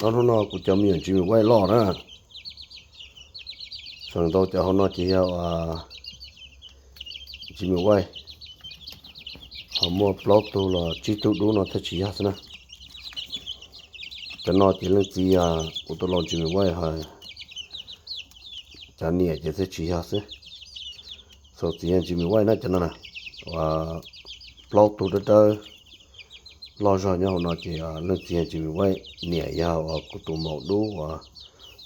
Ob hnub no kuv cov me nyuam Jimmy White loj na. Feem ntau cov hauv no ces yog Jimmy White, ho muaj plaub tug los tsib tug dub no thiaj tsis yog xwb na. Cov no ces leej txiv yog kuv tus lau Jimmy White ho cov niam ces thiaj tsis yog xwb. Xaus txiv yog Jimmy White na cov no na. Uas plaub tug dawb dawb loj zog nyob hauv no ces leej txiv yog Jimmy White, niam yog uas kuv tus maum dub uas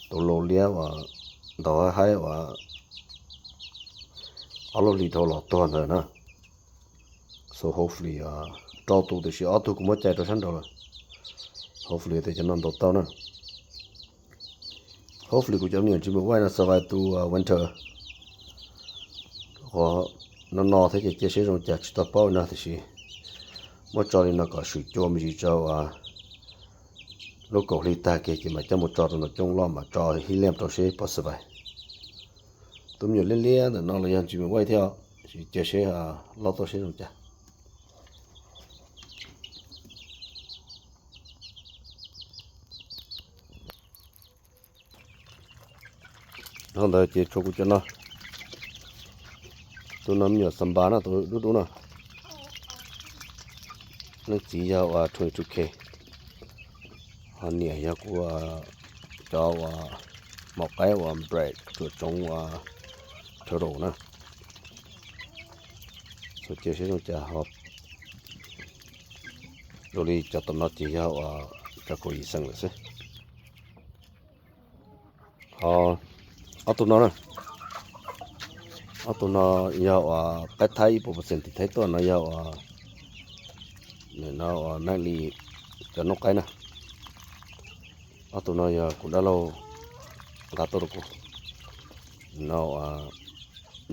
tus lau liab uas ntaus haib haib uas ob lub hlis dhau los tuag ntawd na. So hopefully rau tus tiam sis ob tug kuv muab cais rau sab nraud lawm. Hopefully tias cov no ntaus tau na. Hopefully kuv cov me nyuam Jimmy White no survive through winter. Qhov no no thiab ces cia seb zoo cas tsis tau paub no tiam sis muab tso li no kom swm cua me ntsis rau lub kaum hli tag kiag ces mam coj mus tso rau nram cooj loj mam tso hib liam rau seb puas survive. Tus me nyuam liab liab ntawm no los yog Jimmy White thiab, cia seb loj tuaj seb zoo cas. Hauv ntawd ces tshuav kuv cov no. Tus no me nyuam xas npas no, tus dub dub no. Leej txiv yog uas twenty two K, ho niam yog kuv cov uas maum qaib uas black ruam tsoov uas turtle na. Xaus cia seb zoo cas ho dua li cov tom no ces yog uas cov kaum yim xeem lawm xwb. Ho ob tug no na, ob tug no yog uas qaib thaib ib puas percent tim thaib tuaj no yog uas, no uas Max li cov noob qaib na. Ob tug no yog kuv dab laug nqa tuaj rau kuv. No uas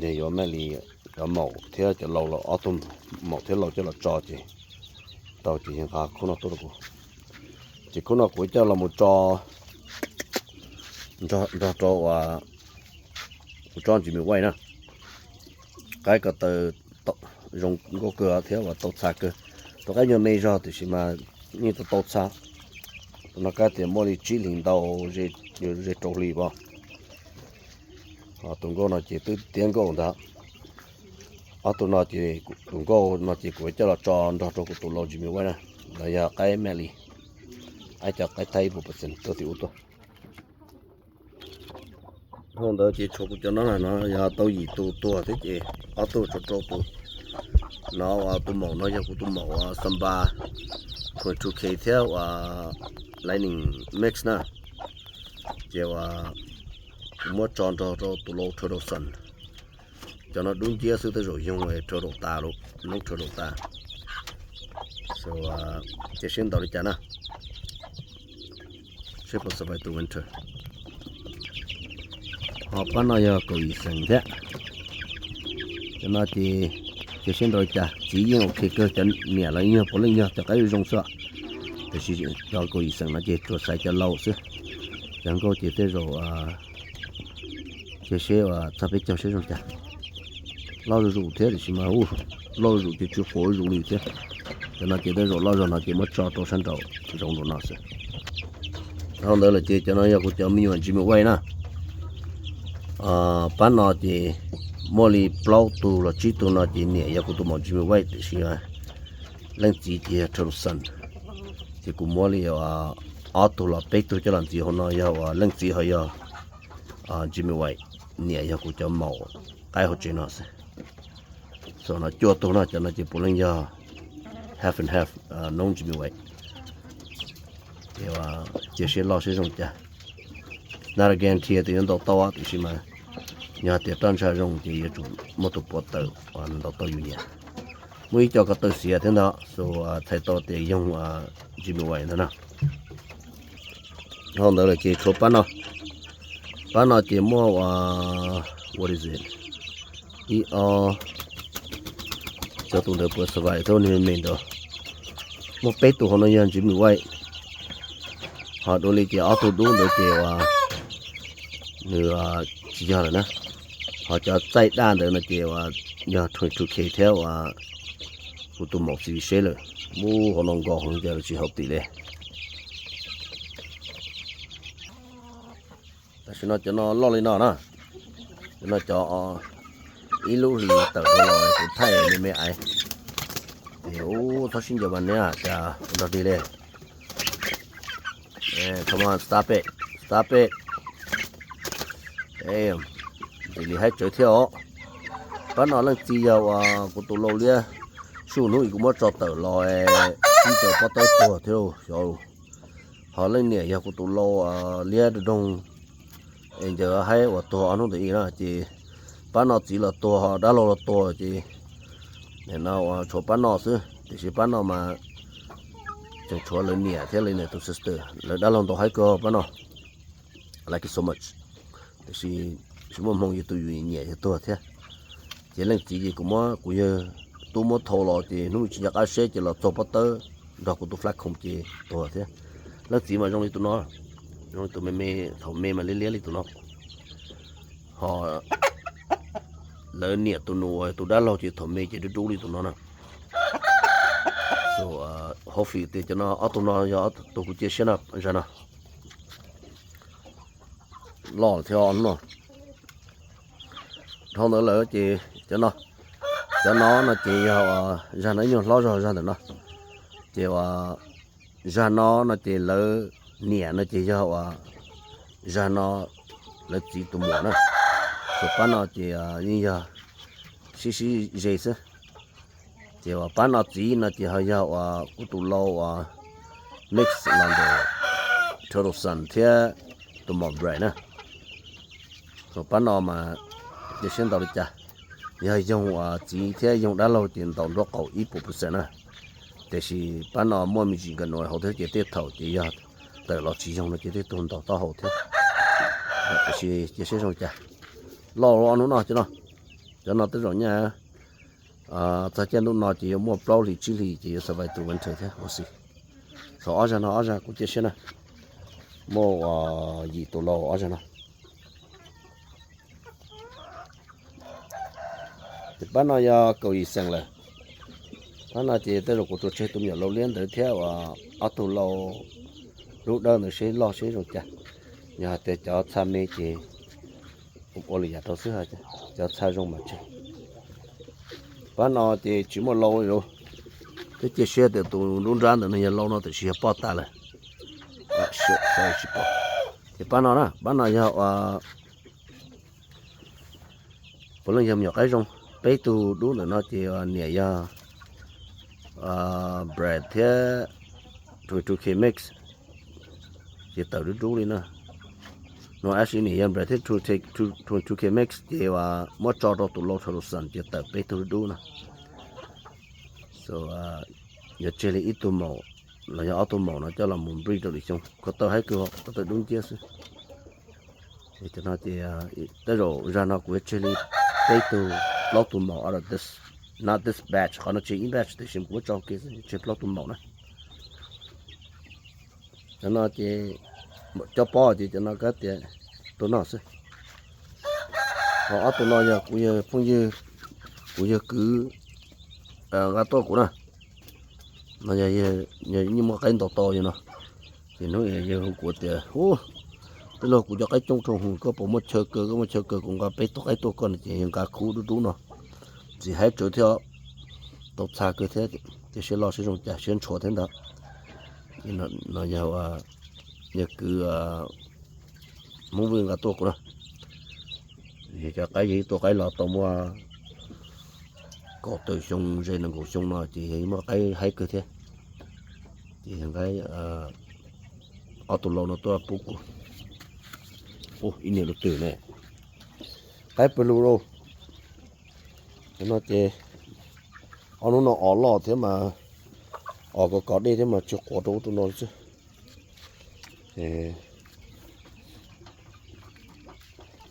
yog yuav Max li cov maum thiab cov lau los ob tug maum thiab lau coj los tso ces tau ces yog nqa khub no tuaj rau kuv. Ces khub no kuv coj los mus tso nrog rau uas kuv tsob Jimmy White na. Qaib ko taw zoo nkauj kawg thiab uas tau txha kawg. Tus qaib nyuag me zog tiam sis mas yeej tau tau txha. Tus no kav tias muaj li tsib hlis ntau, ze rau hli pom. Tus nkauj no ces twb tiav nkauj ntag. Ob tug no ces tus nkauj no ces kuv coj los tso nrog rau kuv tus lau Jimmy White na. No yog qaib Max li, qaib cov qaib thaib ib puas percent tuaj tim ub tuaj. Hauv ntawd ces tshuav kuv cov no na, no yog tau yim tus tuag thiab ces ob tug tshuav rau tus. No uas tus maum no yog kuv tus maum uas xas npas twenty two K thiab uas Lightning Mix na. Ces uas kuv muab tso nrog rau tus lau Turtleson. Cov no dub nciab xwb tej zaum yoog Turtle tas lawm, noob Turtle tas. So cia seb ntaus li cas na. Seb puas survive through winter. Ho pab no yog kaum yim xeem thiab. Cov no ces cia seb ntaus li cas, txiv yeej ok kawg, cov niam los yeej yog puav leej yog cov qaib zoo xwb. Tiam sis cov kaum yim xeem no ces tsuas xaiv cov lau xwb. Cov nkauj ces tej zaum cia seb txog peb caug seb zoo li cas. Loj zuj zus thiab tiam sis mas loj zuj zus ces tsis quav zus li thiab. Cov no ces tej zaum loj zog no ces muab tso rau sab nraud zoov rau no xwb. Dhau ntawd lawm ces cov no yog kuv cov me nyuam Jimmy White na. Pab no ces muaj li plaub tug los tsib tug no ces niam yog kuv tus maum Jimmy White tiam sis leej txiv ces yog Turtleson. Ces kuv muab li ob tug los peb tug coj los ntxiv hauv no yog uas leej txiv ho yog Jimmy White, niam yog kuv cov maum qaib hauv tsev no xwb. Xaus no cuaj tug no, cov no ces puav leej yog half and half, noob Jimmy White. Ces cia seb loj seb zoo cas. Not a guarantee tias yuav ntaus tau tiam sis mas yog tias roj ntsha zoo ces yuav tsum muaj tus puav tawm uas ntaus tau yus nyiam. Muaj ib co ko taw xiav thiab ntag, so txhais tau tias yoog Jimmy White ntag na. Dhau ntawd lawm ces tshuav pab no. Pab no ces muaj uas, what is it, ib ob, cov tus ntawd puas survive thiab, nws me ntawd. Muaj peb tus hauv no yog Jimmy White. Ho dua li ces ob tug dub ntawd ces uas nws tsis yog lawm na. Ho cov txaij daj ntawd no ces uas yog twenty two K thiab uas kuv tus maum xis seb lawm. Muaj hauv no nkaus hauv no ces tsis haum tim li. Tam sim no cov no loj li no na. Cov no cov ib lub hlis tawm dhau los kuv thaij me me aiv. Ces ub txhob sib ncaws mas niab tias ua nrog dig li. Come on, stop it, stop it. Ntxim li haib tsawv thiab os. Pab no leej txiv yog uas kuv tus lau liab, sub hnub ib kuv muab tso tawm los sib caw pob tawb tuag thiab xyov. Ho leej niam yog kuv tus lau liab doog, es ncaws haib uas tuag ob hnub ntawd ib na ces pab no txiv los tuag ho dab laug los tuag ces no uas tshuav pab no xwb tiam sis pab no mas tseem tshuav lawv niam thiab lawv niam tus sister, lawv dab laug ntau haib kawg pab no. Like it so much. Tiam sis tsis muaj hmoo yog tus yus nyiam yog tuag thiab. Ces leej txiv ces kuv muab kuv yawg tub muab thau los ces hnub tsis nco qab seb ces los txog pob tawb nrog kuv tus flat khoom ces tuag thiab. Leej txiv mas zoo li tus no, zoo li tus me me, thaum me mas liab liab li tus no. Ho lawv niam tus nus uas tus dab laug ces thaum me ces dub dub li tus no na. Hopefully tias cov no ob tug no yog tus kuv cia siab no, zag no loj thiab no. Dhau ntawd lawm ces cov no, cov no no ces yog zag no ib nyuag hlob zog zag ntawm no. Ces uas zag no no ces lawv niam no ces yog uas zag no lawv txiv tus muam na. Tus pab no ces yeej yog sib sib ze xwb. Ces uas pab no txiv no ces ho yog uas kuv tus lau uas mix los ntawm Turtleson thiab tus muam Brad na. Tus pab no mas cia siab ntau li cas, yog yoog uas txiv thiab yoog dab laug ces ntaus nruab qaum ib puas percent na. Tiam sis pab no muaj me ntsis nkawm nuav hauv thiab ces tej thaum ces yog tawm los tsis yoog no ces tej tug ntaus taub hau thiab. Tiam sis cia siab zoo cas, loj hnub no cov no, cov no tej zaum nyaj txog caij ntuj no ces yuav muaj plaub hlis tsib hlis ces yuav survive through winter thiab ua si. Thaum ob zag no ob zag kuv cia siab na, muaj uas yim tus lau ob zag no. Ces pab no yog kaum yim xees lawm. Pab no ces tej zaum kuv tsuas tseg tus me nyuam lau liab ntawd thiab uas ob tug lau lub dawb ntawd seb loj seb zoo cas. Yog hais tias cov txha me ces ua li yam rau xwb, cov txha zoo mas tseg. Pab no ces tsis muaj lau li, twb cia siab tias tus nruab nrab ntawd no yog lau no tiam sis yog poj tas lawm. Ces pab no na, pab no yog uas puav leej yog me nyuam qaib zoo. Peb tug dub ntawm no ces niam yog Brad thiab twenty two K mix, ces tawm dub dub li na. No actually niam yog Brad thiab twenty two K mix ces uas muab tso rau tus lau Turtleson ces tawm peb tug dub dub na. Yuav tseg li ib tug maum los yog ob tug maum no coj los mus breed rau lwm xyoo. Ko taw haib kawg, ko taw dub nciab xwb. Cov no ces tej zaum zag no kuv yuav tseg li peb tug plaub tug maum, not this batch, qhov no tseg ib batch tiam sis kuv muab tso ke xwb, tseg plaub tug maum na. Cov no ces cov pob ces cov no kab tias tus no xwb. Ho ob tug no yog kuv yawg phooj ywg, kuv yawg kwv nqa tuaj kuv na. No yog yeej muaj qaib ntau tau yog no. Ces hnub yawg hu kuv tias, ub, tij laug kuv cov qaib coob rau hwv, koj puas muaj chaw kaw, koj muaj chaw kaw kuv nqa peb tug qaib tuaj koj no ces yawg nqa khub dub dub no. Ntxim haib tsawv thiab, tau txha kawg thiab, ces siab loj siab zoo cas siab ntshua thiab ntag. Ces no yog yawg kwv Hmoob Vwj nqa tuaj kuv na. Yog cov qaib yog ib tug qaib los tau muaj kaum tawm xyoo ze nees nkaum xyoo no ces yog muaj qaib haib kawg thiab. Ces yog nqa ob tug lau no tuaj pub kuv. Ib niag lub twg ne, qaib pawg lug lauj. No ces ob hnub no os loj thiab mas, os kov kov dej thiab mas tsis quav rau ub rau no xwb.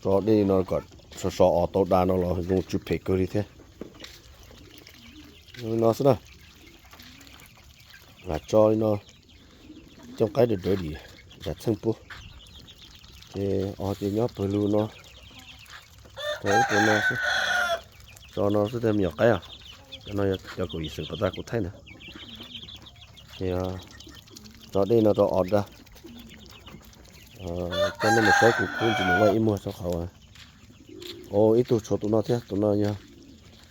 Tso dej no kom so so os tau da no los zoo tsw phem kawg li thiab. Li no xwb na. Lam tso li no, coj qaib dawb dawb dim zam txheej pub. Ces os ces nyob pawg lug no, rau ub rau no xwb. Tso no xwb tej me nyuam qaib os. Cov no yog cov kaum yim xeem pas tas kuv thaij ntag. Ces tso dej no rau os da. Coj nej mus saib kuv khub ntsis mus vaj ib muag rau qhov, o, ib tug tshuav tus no thiab, tus no yog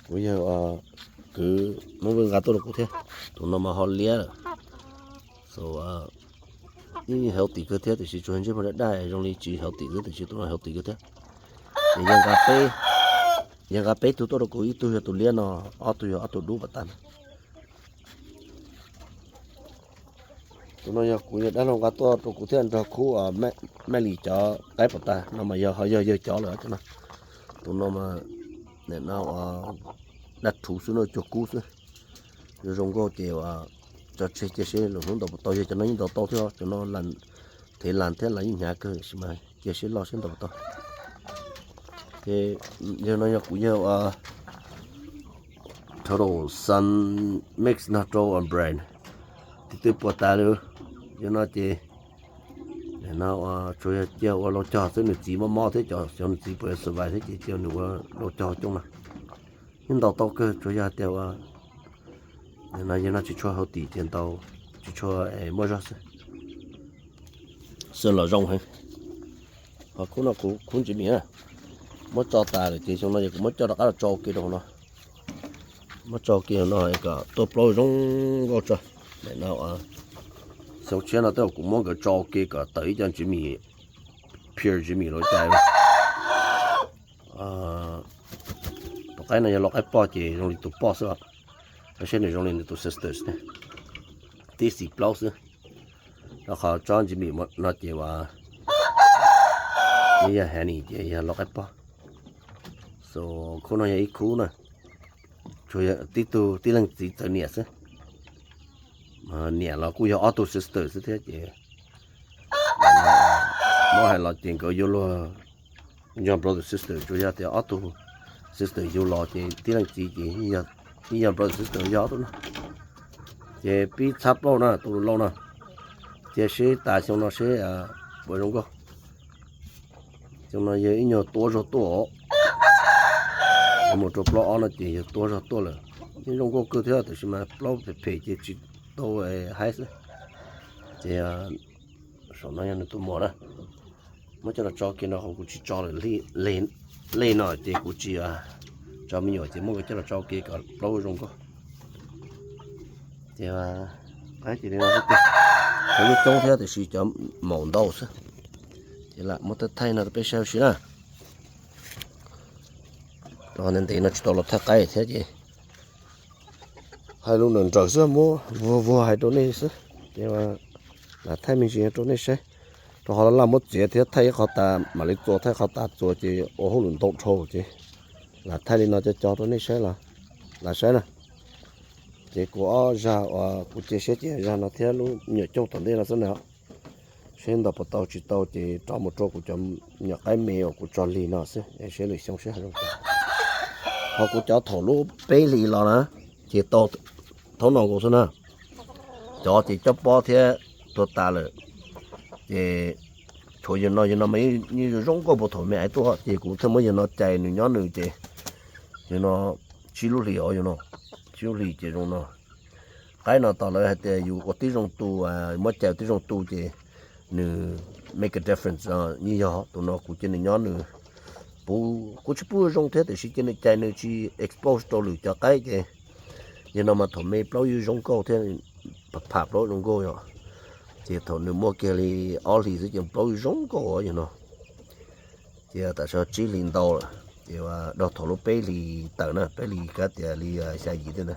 kuv yawg kwv Hmoob Vwj nqa tuaj rau kuv thiab. Tus no mas ho liab lawm, so, ib healthy kawg thiab tiam sis tsuas ntsej muag daj daj zoo li tsis healthy xwb, tiam sis tus no healthy kawg thiab. Ces yawg nqa peb, yawg nqa peb tug tuaj rau kuv, ib tug yog tus liab no, ob tug yog ob tug dub pas tas no. Tus no yog kuv yawg dab laug nqa tuaj rau kuv thiab nrog khub Maj Lis cov qaib pas tas no mas yog ho yog yawg cov lawm cov no. Tus no mas daj rhuv xwb no, cuag kub xwb. Zoo zoo nkauj ces tso tseg cia seb lwm hnub ntaus puas tau, yog cov no yeej ntaus tau thiab, cov no thev las thiab las yeej hnyav kawg, tab sis mas cia seb loj seb ntaus puas tau. Ces yawg no yog kuv yawg Total Sun Mix no rau brand, tiv twb puas tas li. Yog no ces no tsuas yog cia ua lau cog xwb, nws txiv mob mob thiab, cov xyov nws txiv puas survive thiab ces cia nws ua lau cog coob no. Yeej ntaus tau kawg, tsuas yog hais tias ua no yog no tsis tshua healthy ces ntaus tsis tshua muaj zog xwb. Xwb los zoo heev. Ho khub no kuv khub ntsis mis na, muab tso tas lawm ces xyoo no yog kuv muab coj rov qab los tso ua ke rau hauv no. Muab tso ua ke hauv no kom tuaj plaub zoo nkauj tso. Nim no xyoo tshiab no tej zaum kuv muab nkawd tso ua ke kom tawm ib co ntsis mis, pure ntsis mis los cais. Tus qaib no yog lau qaib poj ces zoo li tus poj xwb os. Tab sis nws zoo li nws tus sisters thiab, tib xis plaub xwb. Rau qhov tsob ntsis mis no ces ua, yog Honey ces yog lau qaib poj. So khub no yog ib khub na, tsuas yog tib tug tib leeg txiv txawv niam xwb. Niam los kuj yog ob tug sister xwb thiab ces muab hais los ces nkawd yuav luag yog brother sister, tsuas yog tias ob tug sister yug los ces tib leeg txiv ces yeej yog brother sister yog ob tug no. Ces pib txhab plaub na, tus laus no, cia seb tas xyoo no seb puas zoo nkauj. Xyoo no yog ib nyuag tuab zog tuaj os. Mus rau plaub ob no ces yog tuab zog tuaj lawm. Yeej zoo nkauj kawg thiab tab sis mas plaub phem phem ces tsis tau haib xwb. Ces saum no yog nws tus muam na. Muab coj los tso ke no qhov kuv tsis tso lawm, lej no ces kuv tsis tso me nyuam ces muab nkawd coj los tso ke kom plaub zoo nkauj. Ces qaib ces li no xwb, cov lub coob thiab tiam sis cov maum ntau xwb. Ces lam muab thaij thaij no rau peb saib ua si na. Ntev ntev no tsis tau los thaij qaib thiab ces hais lus nrawm nrawm xwb, muab vuag vuag hais rau nej xwb. Ces lam thaij me ntsis rau nej saib, rau qhov laj muab txiav thiab thaij ib qho tas mam li txuas, thaij qho tas txuas ces ua hauj lwm ntau dhau ces lam thaij li no co co rau nej saib los lam saib na. Ces kuv ob zag uas kuv cia siab ces zag no thiab lub me nyuam coj tom ntej no xwb na. Seb ntaus puas tau tsis tau ces rov mus rau kuv cov me nyuam qaib me uas kuv tso lig no xwb, seb lwm xyoo seb hais zoo cas. Ho kuv cov thaum lub peb hlis los na, ces tau thaum no nkaus xwb na. Cov ces cob pob thiab tuag tas lawm. Ces tshuav yawg no, yawg no mas yeej zoo nkauj puag thaum me aiv tuaj ces kuv thiaj muab yawg no cais nws nyob nws ces yawg no tsib lub hlis os, yawg no tsib lub hlis ces zoo no. Qaib no tos lawv hais tias yus ua tib zoo tu, muab cais tib zoo tu ces nws make a difference, yeej yog tus no kuv cia nws nyob nws, kuv tsis pub zoo thiab tiam sis cia nws cais nws tsis expose rau lwm cov qaib ces yawg no mas thaum me plaub yeej zoo nkauj thiab, pham plaub zoo nkauj yom. Ces thaum nws muaj kiag li ob hlis xwb ces plaub yeej zoo nkauj yawg no. Ces tam sim no tsib hlis ntau lawm, ces do thaum lub peb hlis tawm na, peb hlis kav tias li xya yim thiab na.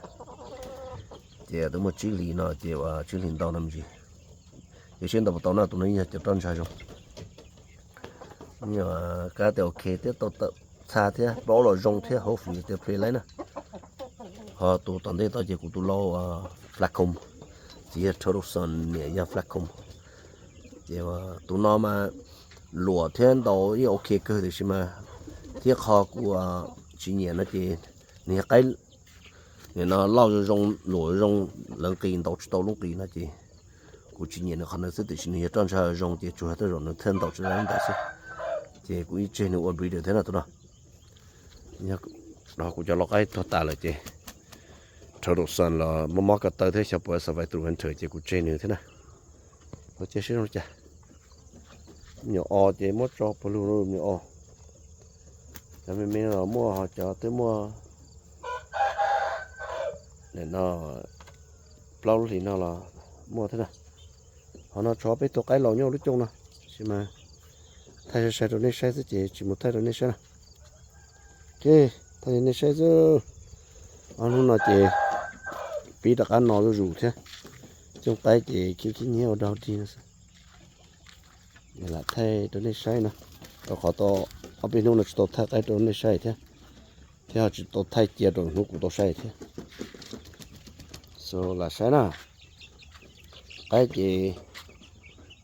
Ces twb muaj tsib hlis no ces tsib hlis ntau no me ntsis. Ces seb ntaus puas tau na, tus no yog cov roj ntsha zoo. Kav tias ok thiab, tau tawm txha thiab, plaub los zoo thiab, hopefully tias play laiv na. Ho tus tom ntej tau ces kuv tus lau Flacom, txiv yog Turtleson, niam yog Flacom. Ces tus no mas luam thiab ntaus yeej ok kawg tiam sis mas thiab qhov kuv tsis nyiam no ces nws yog qaib, nim no loj zoo zoo, luam zoo, lawv nqis ntaus tsis tau lub nqis no ces kuv tsis nyiam nws qhov ntawd xwb, tiam sis nws yog roj ntsha zoo ces tsuas yog tej zaum nws thiaj ntaus tsis tau ntaus xwb. Ces kuv yeej tseg nws ua breeder thiab no tus no. Kuv cov lau qaib tuag tas lawm ces Turtleson los mob mob ko taw thiab xyov puas survive through winter ces kuv tseg nws thiab na. Ua cia seb zoo li cas. Me nyuam os ces muab tso puag lug, me nyuam os. Cov me me no los muaj, ho cov twb muaj, no, plaub lub hlis no los muaj thiab na. Ho no tshuav peb tug qaib laus nyob lub cooj no, tab sis mas thaij sai sai rau nej saib xwb ces tsis mus thaij rau nej saib na. Ok, thaij nej saib xwb. Ob hnub no ces pib rov qab no zuj zus thiab. Cooj qaib ces khib khib nyiab ua dog dig no xwb. Lam thaij rau nej saib na, rau qhov tau ob peb hnub no tsis tau thaij qaib rau nej saib thiab, thiab ho tsis tau thaij cia rau hnub kuv tau saib thiab. So lam saib na, qaib ces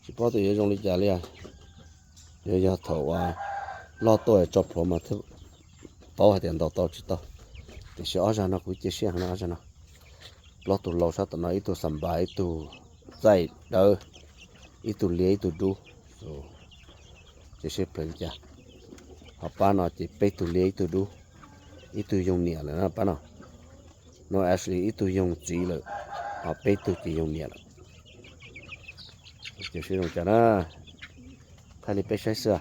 tsis paub tias yuav zoo li cas li. Yuav yog thaum uas loj tuaj tso plhuav mas thiaj paub hais tias ntaus tau tsis tau. Tiam sis ob zag no kuv cia siab heev na, ob zag no. Plaub tug laus sab tom no, ib tug xam npas, ib tug txaij dawb, ib tug liab, ib tug dub. Cia siab plhawv li cas. Ho pab no ces peb tug liab ib tug dub, ib tug yoog niam lawm na pab no. No actually ib tug yoog txiv lawm, ho peb tug ces yoog niam lawm. Cia siab zoo cas na, thaij li peb saib xwb.